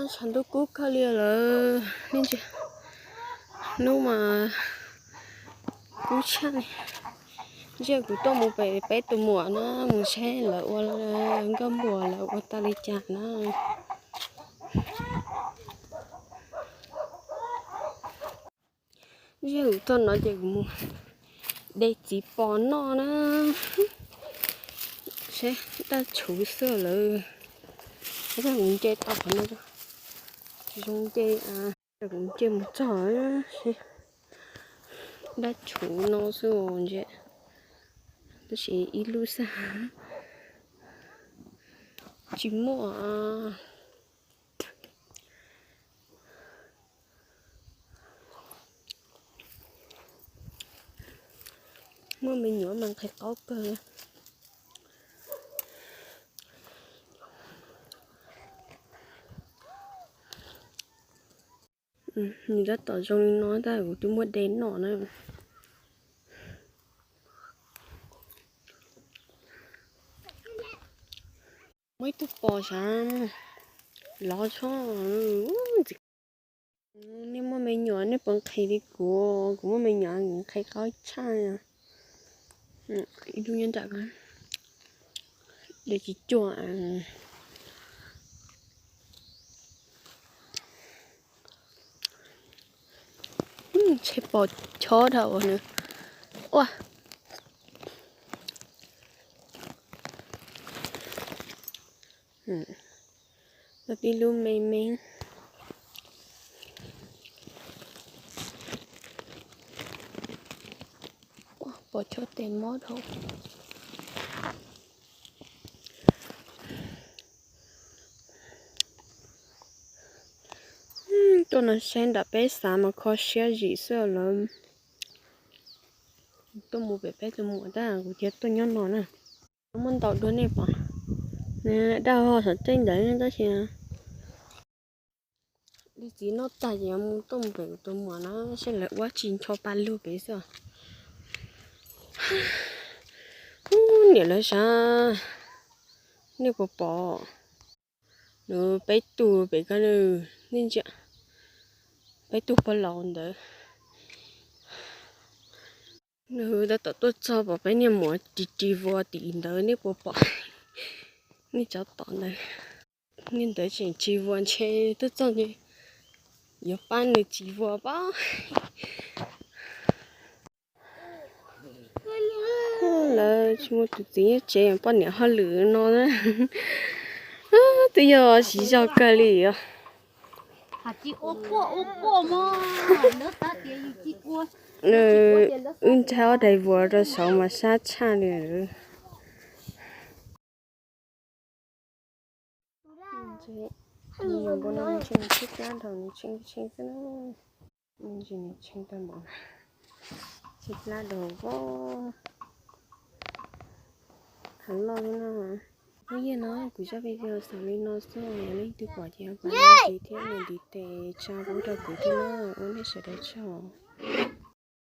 Tshav ntuj kub kawg li lawm, hnub mas kub tshaj li. Ntsia kuv tuaj mus pem peb tus muam na, mus saib lawv ua nkauj npuas lawv ua tau li cas na. Ntsia kuv tuaj no ces kuv mus de txiv pos noj na. Saib dab tshuv xwb lawm. Kuv nce tau qhov no, zoo nce, kuv nce mus txog, dab tshuv no xwb ntsia. Tab sis ib lub xwb tsis muaj. Muaj me nyuam mas nqhis qaub kawg. Nws tab tom zoo li no tab kuv twb muab de noj na. Muaj ib tug pos sav lov tshaj. Nej muaj me nyuam nej puas nqhis li kuv? Kuv muaj me nyuam nqhis qaub tshaj. Ib lub nyob nram ko, de tsis cuag. Ntshe pos chob dhau nws. Ua, tau tib lub me me. Pos chob tes mob dhau. Tuaj no saib nram peb xav mas kho siab zim xwb lawm. Tuaj mus pem peb tus muam tab kuv thiaj tuaj nyob no na. Muaj ntau dua nej pom, daj ho saum tseeb ntawd tab sis li txiv noj tag ces mus tuaj mus pem kuv tus muam na, saib lawv ua tsis ncho pa lug pem xwb. Ub, niam lawv sav, nej puas pom? Nws peb tug pem ko, nej ntsia, peb tug pog laus ntawd. Nws tab tom tuaj txog pom peb niag muam ris ris vua tim ntawd, nej puas pom? Nej cov tom ntawd, niag ntawd tseem ris vua ntshe tuaj txog ntshe yuav pab nws ris vua pab. Lawv tsis muaj tus txiv nyob tsev, poj niam hauj lwm no na. Twb yog siv zog kawg li os. Wb ntshai ob daim vuas rau saud mas sab tshaj li. Npua no ntshe nws tshaib plab dhau, nws tshee tshee xwb na. Ntshe nws tshee tag npaum, tshaib plab dhau os. Heev loj li no. Hnub yaj no kuv zaj video xaus li no xwb, yog leej twg pom ces ho pab nias like thiab nias ntiv tes tsa pub rau kuv thiab na. Ua nej sawv daws tsaug.